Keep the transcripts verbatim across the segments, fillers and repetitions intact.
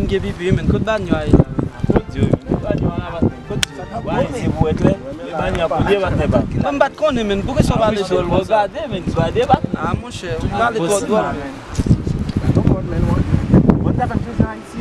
Gen pipi, men, kot banyo a ye la, men? Kot di w, men? Kot banyo a la, bat, men? Kot di w? Wa, se pou eklè. Men banyo a pou ye, bat, men, bat. Mwen, m pa t konnen, men. Poukisa w pale de l konsa? Gade, men, gade, bat. Ah, monchè, ou pale twò dwòl, men. Bon, ta fè m plezi, Ayiti.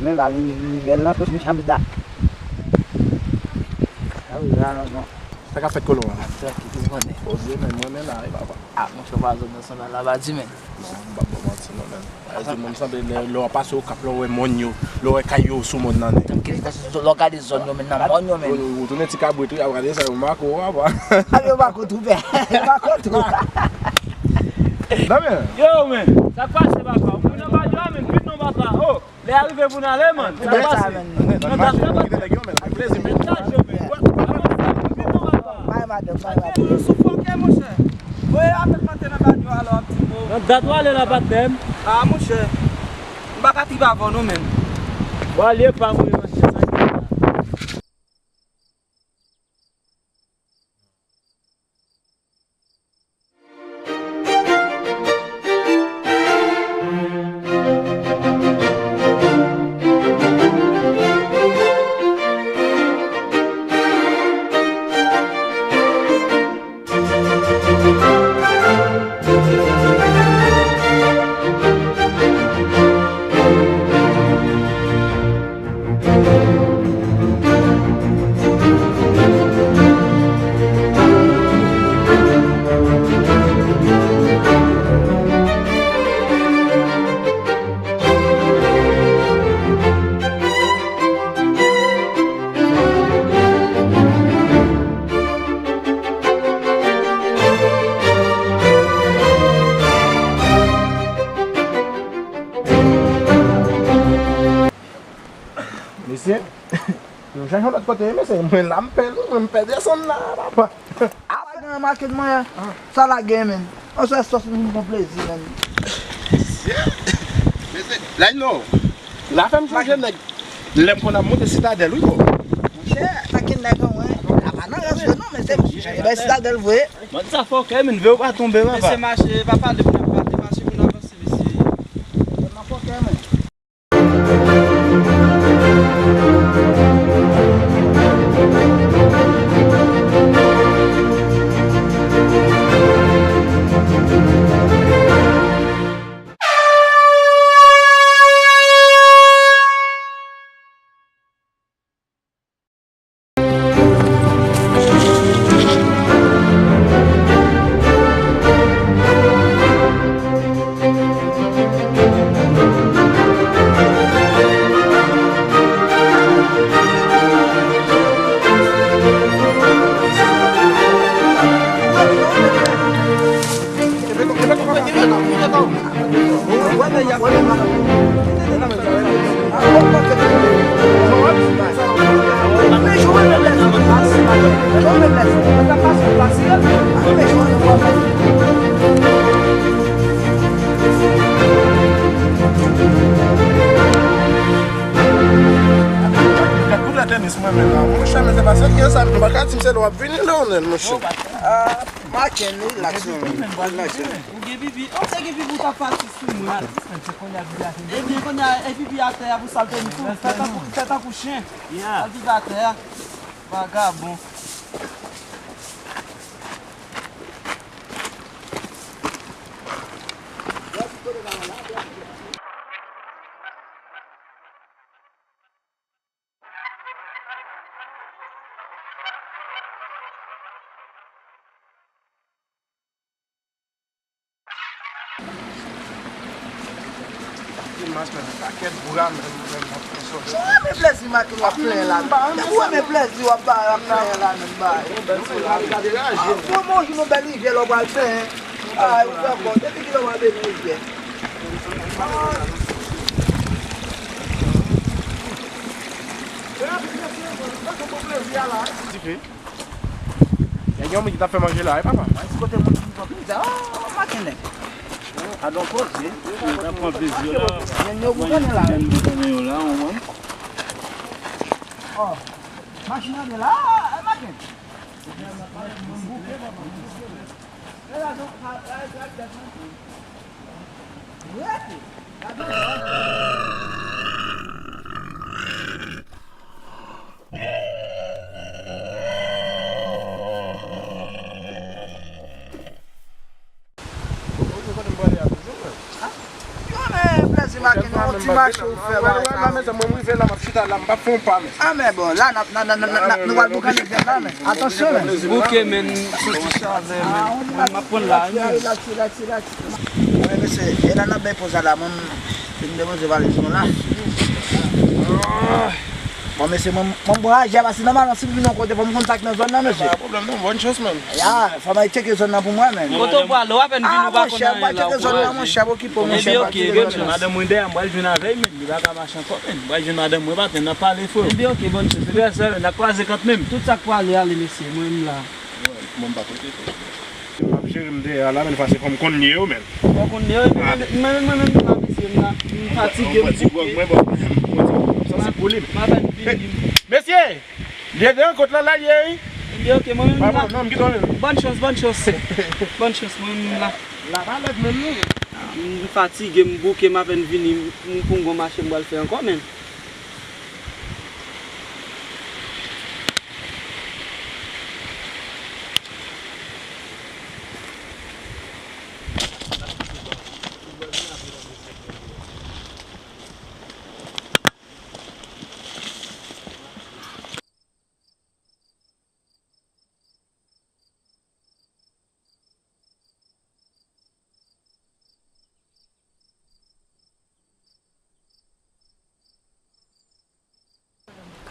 Men la, li, li bèl nan tout, li chanm dat. A wi, la, non, non. Sa k ap fèt, Kolo a? Ap trankil, ou konnen. Poze, men mwen, men la, e papa. Ah, monchè, pa zòn nan sanble laba di, men. Non, m p ap ba w manti, non, men. Ayiti, moun sanble lè, lè w ap pase Okap, lè w wè mòn yo, lè w wè kay yo sou mòn nan, nèg. Lè w gade zòn yo, men, nan mòn yo, men. Ou, ou tounen ti kabrit, wi, ap gade sa, yo make w, papa. A, yo make w tou, pè. Yo make w tou. Damien. Yo, men. Sa k pase, papa? Ou nan badyo a, men. Vit non, papa. Oh. Lè a rive pou n ale, man. Sa pase. Nan dat la, bat. Bay madanm, bay madanm. Sou fòkè, monchè. Voye apèl mante nan badyo a, alò, ap di mo. Nan dat w ale la, patnè m. Ah, monchè. M pa ka trip avè w, non, menm. Bon, alye pa mwen, monchè, sa ki la. Mesye, nou chèche yon lòt kote, mesye. Mwen la, m pè, mwen, m pè desann la, papa. A, pa gen anyen make mwen, sa lage, men. Yon sèl sòs, nou pran plezi, men. Mesye, Laino, la fè m sonje nèg. Lè m konn ap monte Sitadèl, wi, bro. Monchè, pa gen nèg an, wen. A pa nan rans vre, non, men se, e ben, Sitadèl vre. Mwen, sa fòkè, men, vle w pa tonbe, papa. Mesye, mache, pa pale, moun ap pale, mache, moun avanse, mesye. Nan fòkè, men. Gad kout la tenis mwen menm la. Monchè, men se pa sa ki gen sa, nou pa ka di m se lè w ap vini la, ou menm, monchè. Maken, rilaks non, rilaks. Ou gen pipi, oh, se gen pipi ou t ap pati sou mwen. Ebyen, kounye a, e pipi atè a pou sa l te fou. Fè tankou, fè tankou chen. Al pipi atè a. Vagabon. Dimanch, men, pakèt bouda, men, men, men, men, men. Ou renmen plezi maten w ap plenyen la, men. Ou renmen plezi w ap ba, ap plenyen la, men, bay. Bon, bon, jou nou bèl rivyè, lè w pral plenyen. Ay, ou fè kò, depi kilè w pral benyen rivyè? Dife. Gen yon moun ki t ap fè manje la, wi, papa. Mwen, si kote moun ki pran plezi. Oh, maten nèg. Gadon koze. Mwen t ap pran plezi yo la. Manje, manje yo la, ou wè. Oh, machin nan la, eh, maten. Yo, men, plezi make nou, yon ti mache ou fè bagay sa. Mwen, mwen, mwen, mwen, mwen rive la, m ap chita la, m p ap fè yon pa, men. Ah, men bon, la, n ap, n ap, n ap, n ap, n ap, nou pral boukannen vyann la, men. Atansyon, men. Bouke, men, soti chavè, men. Mwen, m ap pran la, men. Relax, relax, relax. Wi, mesye, e la n ap bay poz la, la, mwen, m fin depoze valiz mwen la. Bon, mesye, mwen, mwen, m pran aje a, paske nòmalman, si m vin yon kote, fò m konn sa k nan zòn nan, mesye. Pa pwoblèm, non, bòn chans, man. Ya, fò m al tcheke zòn nan pou mwen, men. Kote w prale, w apèn vini, ou pa konn anyen la, ou prale. Monchè, m ap tcheke zòn nan, monchè, m okipe w, monchè, m ap tcheke zòn nan. Madanm mwen dèyè m, m pral jwenn avè l, men. Li pa ka mache ankò, men. M pral jwenn madanm mwen, patnè, n ap pale, frè. Ebyen, oke, bòn chans. Se trè sè, n ap kwaze kanmenm. Tout sa k prale, ale, mesye, mwen menm la. Mwen, m pa kote, frè. M ap jere m dèyè a la, men, fò se fò m konn lye yo, men. Fò w konn lye yo, men, men, men, men, men, m ap eseye, m la, m fatige, m bouke. Mwen, bon, mwen, mwen, sansib pou li, men. M apèn vini. Mesye! Lye de an kot la, la, lye, wi. Ebyen, oke, mwen menm la. Non, m kite w menm. Bòn chans, bòn chans. Bòn chans, mwen menm la. La pa lèt menm, non. M fatige, m bouke, m apèn vini, m, m pou m gon mache m pral fè ankò, men.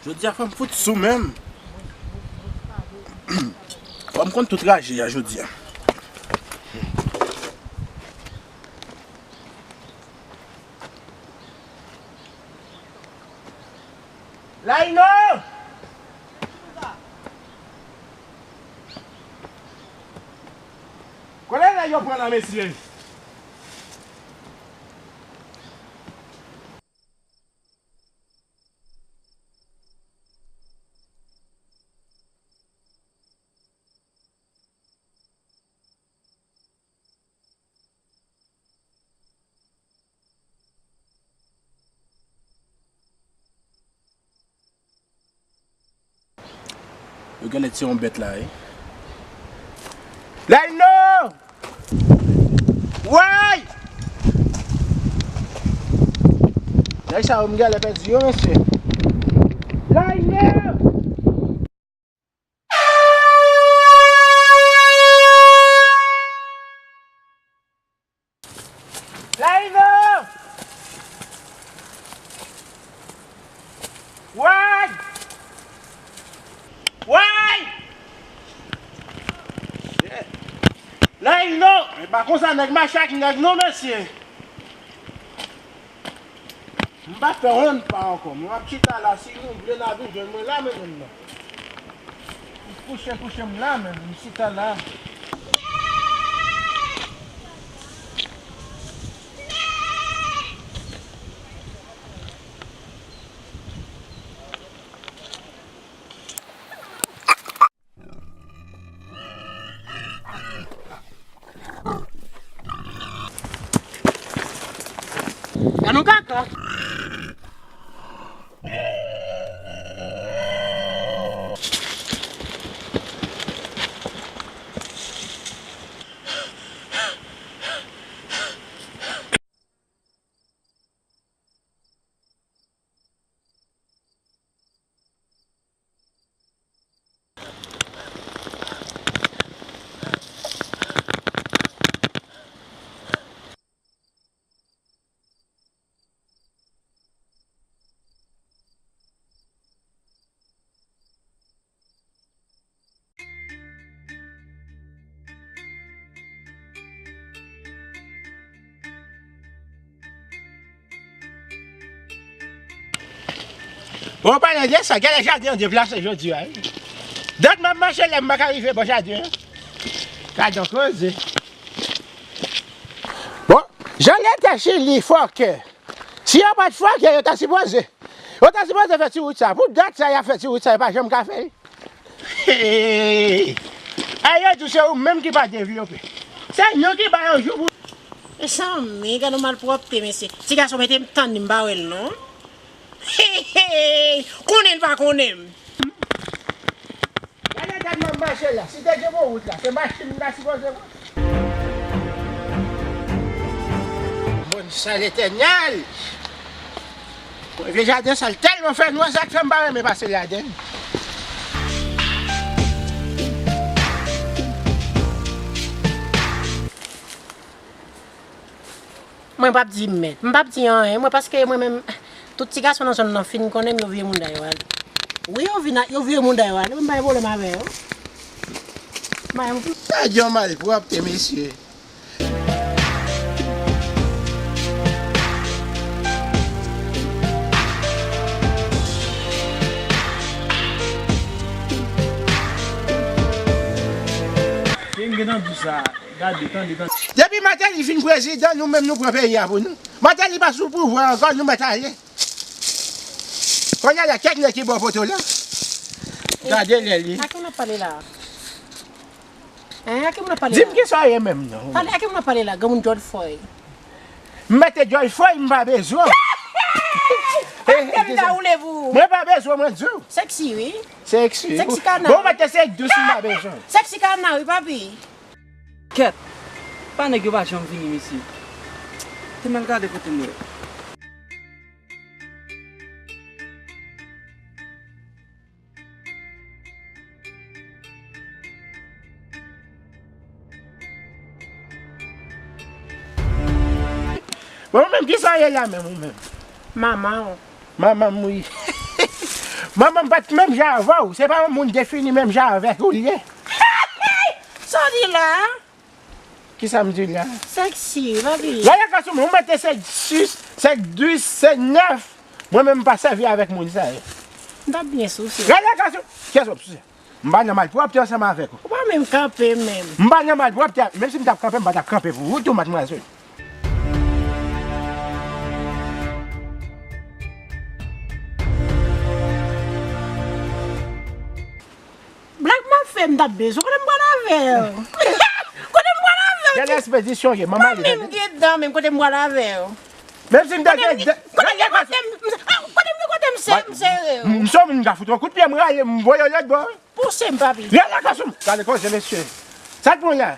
Jodi a fò m fout sou menm. Fò m konn tout raje a jodi a. Laino! Kote nèg yo pran nan mesye? Yo genlè tiye yon bèt la, wi. Laino! Woy! Nèg sa yo, m genlè pèdi yo, mesye. Laino! Laino! Woy! Woy! Laino! E pa konsa nèg mache ak nèg non, mesye. M pa fè yon pa ankò. Mwen m ap chita la, si nou vle n a vin jwenn mwen la menm menm nan. M kouche kouche m la menm, m chita la. Gadon kaka. Bon, palan de sa, gade jaden an deplase jodi a, wi. Dat m ap mache la, m pa ka rive bò jaden an. Gad yon koze. Bon, jan leta Chili fòkè. Si yo pa t fòkè, yo ta sipoze. Yo ta sipoze fè ti wout sa. Pou dat sa, y ap fè ti wout sa, yo pa janm ka fè l. Hey! Ay, yo di se ou menm ki pa devlope. Se nou ki ba yo jou pou. Mezanmi, gade yon malpwòpte, mesye. Ti gason mete m tann li, m pa wè l non. Hey, hey! Konnen l pa konnen m. Gade, gade m ap mache la. Si te gen yon wout la, se machin m ta sipoze pran. Bon, sa Letènèl! Mwen, vye jaden sa, l tèlman fè nwa, sa k fè m pa renmen pase ladan l. Mwen p ap di mèt, m p ap di anyen, mwen, paske mwen menm, tout ti gason nan zòn nan fin konnen m, yo vire mouda yo ale. Wi, yo vin a, yo vire mouda yo ale, mwen m pa gen pwoblèm avè yo. M pa gen. Gad yon malpwòpte, mesye. Gen, gen nan di sa. Gade, tande, tande. Depi Martelly vin prezidan, nou menm nou pran peyi a pou nou. Martelly pa sou pouvwa ankò, nou mèt ale. Kounye a la, kèk nèg ki bò poto la. Gade lè li. A ki moun ap pale la? Hein, a ki moun ap pale la? Di m kisa w ye menm non. Pale, a ki moun ap pale la? Granmoun George Floyd. M mete George Floyd, m pa bezwen. Mwen pa bezwen, mwen di w. Sexy, wi. Sexy. Sexy kana. Bon, mwen te se dous, m pa bezwen. Sexy kana, wi, papi. Kèt! Pa nèg yo pa janm vini, mesye. Te mal gade kote m ye. Bon, ou menm, kisa w ye la menm, ou menm? Manman w. Manman m, wi. Manman m pa t menm jan avè w. Se pa yon moun defini menm jan avèk ou l ye. Sa w di la? Kisa m di la? Sexy, papi. Gade gason, ou mete sèt sis, sèt dis, sèt nèf. Mwen menm m pa sèvi avèk moun sa yo. M t ap byen souse. Gade gason, kiyès w ap souse? M pa nan malpwòpte ansanm avèk ou. Ou pa menm kanpe menm. M pa nan malpwòpte, menm si m t ap kanpe, m pa t ap kanpe pou ou tou, madmwazèl. Blag m ap fè, m t ap bezwen. Kote m pral avè w? Kote m pral avè w? Gade ekspedisyon ye, manman li, menm gade. Gen dan, menm kote m pral avè w? Menm si m te gen dan. Kote m, kote m, kote m, kote m se-, m sere w. M, m se moun m ka fout yon kout pye, m rale, m voye w lòt bò. Pouse m, papi. Gade gason m. Gade koze, mesye. Sa k pou la?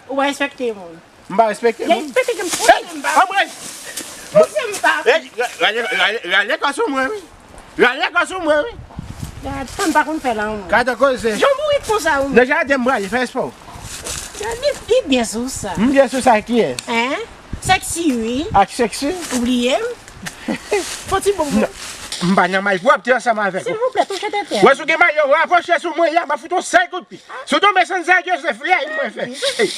Ou pa respekte moun. M pa respekte moun. Respekte moun. Pouse m, papi. Anmwey! Pouse m, papi. Ey, rale, rale, rale kò sou mwen, wi. Rale kò sou mwen, wi. Gad, fanm pa konn fè lanmou. Gade koze. Jan w bourik konsa, wi. Nan jaden m prale, fè espò. Li, li byen sou sa. M byen sou sa, kiyès? Hein? Sexy, wi. Ak sexy? Ou bliye m? Fò ti bon. Non. M pa nan malpwòpte ansanm avèk ou. Silvouplè, touche tete. Wè, si w gen mayo, rapwoche sou mwen la, m ap fout yon sèl kout pye. Si w tonbe san zèl Jozèf, lè m mwen fè. Ey,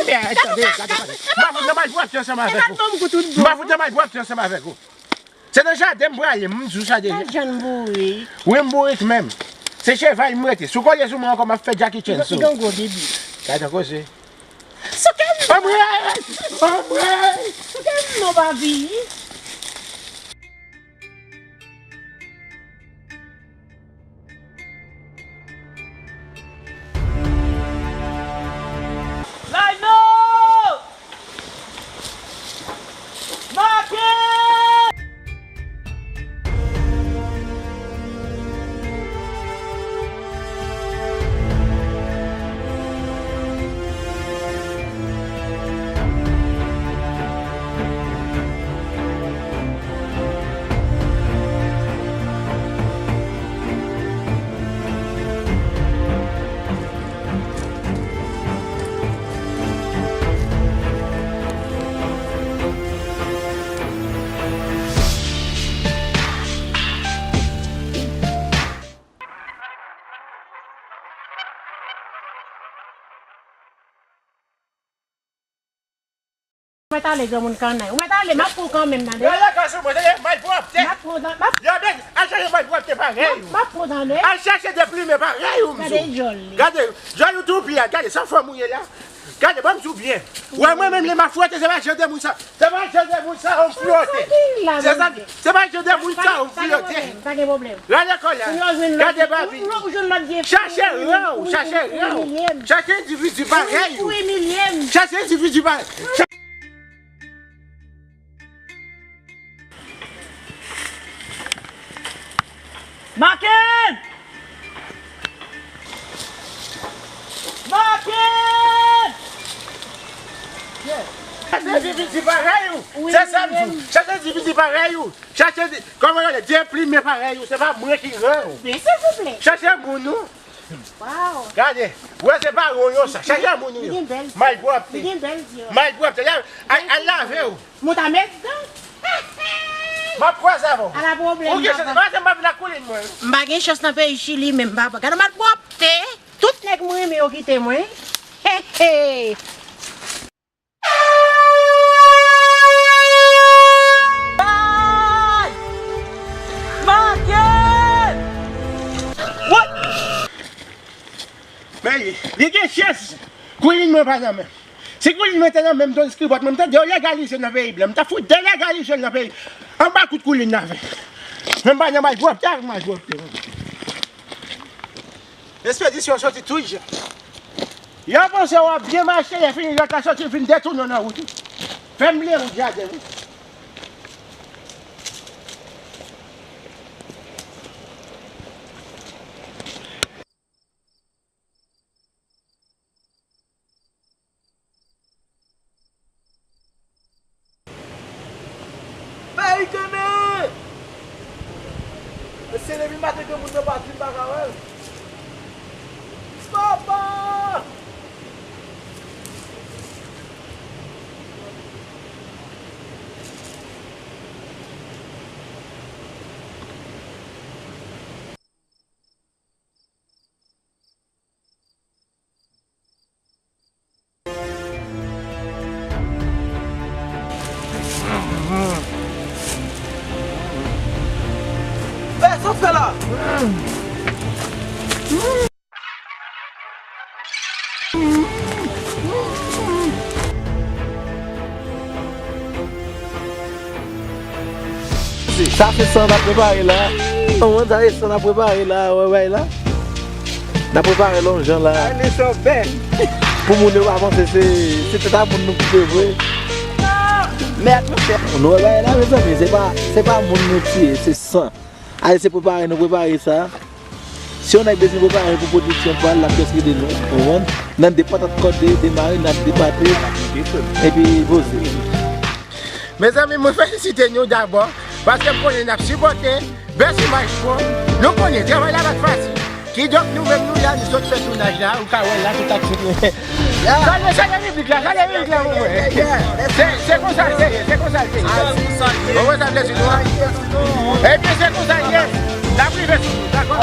mèd, tande, gade, gade. M ap fout nan malpwòpte ansanm avèk ou. M ap fout nan malpwòpte ansanm avèk ou. Se nan jaden m prale, m di w sa deja. Gad jan l bourik. Wi, m bourik menm. Se cheval m rete. Si w kole sou mwen ankò, m ap fè Jackie Chan sou ou. Li gen gwo bibi. Gade koze. Souke m non. Anmwey! Anmwey! Souke m non, papi. Laino! Make! Mèt ale granmoun kannay. Ou mèt ale, m ap pran w kanmenm, tande? Yo, yo, gason, mwen, tande, malpwòpte. M ap pran w, m ap, Yo, men, al chache malpwòpte parèy ou. M ap pran w, tande? Al chache deplimen parèy ou, m di w. Gade djòl li. Gade, djòl ou tou pi a, gade, sa fanm ou ye la. Gade, ban m di w byen. Wè, mwen menm, lè m ap fwote, se pa jan de moun sa. Se pa jan de moun sa, ou m fwote. Se sa, se pa jan de moun sa, ou m fwote. Pa gen pwoblèm. Gade kò la. Gade babi. Chache ran w, chache ran w. Chache endividi parèy ou. Chache endividi parèy. Makenn! Makenn! Chache endividi parèy ou. Se sa m di w. Chache endividi parèy ou. Chache di, kòman yo rele, deplimen parèy ou. Se pa mwen ki ran ou. Men silvouplè. Chache moun ou. Waw. Gade, wè se pa ronyon sa. Chache moun ou yo. Li gen bèl zye. Malpwòpte. Li gen bèl zye. Malpwòpte. Al, al lave w. Mwen ta met dan. M ap kwaze avè w. Ala pwoblèm, papa. Ou gen chans, pa se m pa vin ak koulin mwen. M pa gen chans nan peyi Chili menm, papa. Gade malpwòpte. Tout nèg mwen renmen yo kite mwen. He, he. Ay! Makenn! What? Men, li gen chans. Koulin mwen pa nan men m. Si koulin mwen te nan men m, Don Skribòt, mwen, m te di yo legalize l nan peyi blan. M ta fout delegalize l nan peyi. Anba kout koulin nan fè. Men m pa nan malpwòpte avèk malpwòpte. Espedisyon soti tout jan. Yo panse w ap byen mache, lè fini lòt la soti vin detounen w nan wout. Fè m bliye wout jaden wi. Peyi kenbe! Mesye, depi maten gen moun nan pati, m pa ka wè l. Papa! Hey, sa w fè la? Sa se san n ap prepare la. Konprann sa se san n ap prepare la, wè bay la. N ap prepare l yon jan la. Pou moun yo pa panse se, se tèt a moun nou koupe vre. Mèd, monchè. Nou wè bay la, mezanmi, se pa, se pa moun nou tiye, se san. Ayi, se prepare nou prepare sa. Si yon nèg bezwen prepare pou pwodiksyon pa l, l ap jis rele nou, ou konprann? N ap depatante kòde, demare, n ap depate, epi poze. Mezanmi, mwen felisite nou dabò, paske m konnen n ap sipòte Best Image Pro. Nou konnen travay la pa t fasil. Kidonk, nou menm nou la, nou sot fè tounaj la, ou ka wè l la, tout ak tout. Salye, salye piblik la, salye piblik la pou mwen. Se, se konsa l te ye, se konsa l te ye. Ou wè sa m vle di nou an? Ebyen, se konsa l ye. N ap rive sou nou, dakò?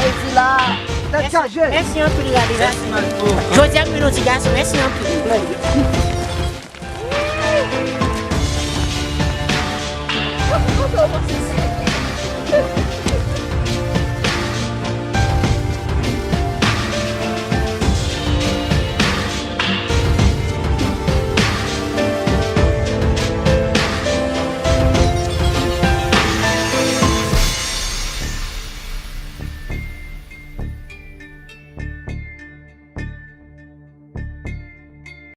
Mèsi anpil, realizatè. Jodi a, m vin yon ti gason, mèsi anpil. Kote w panse se?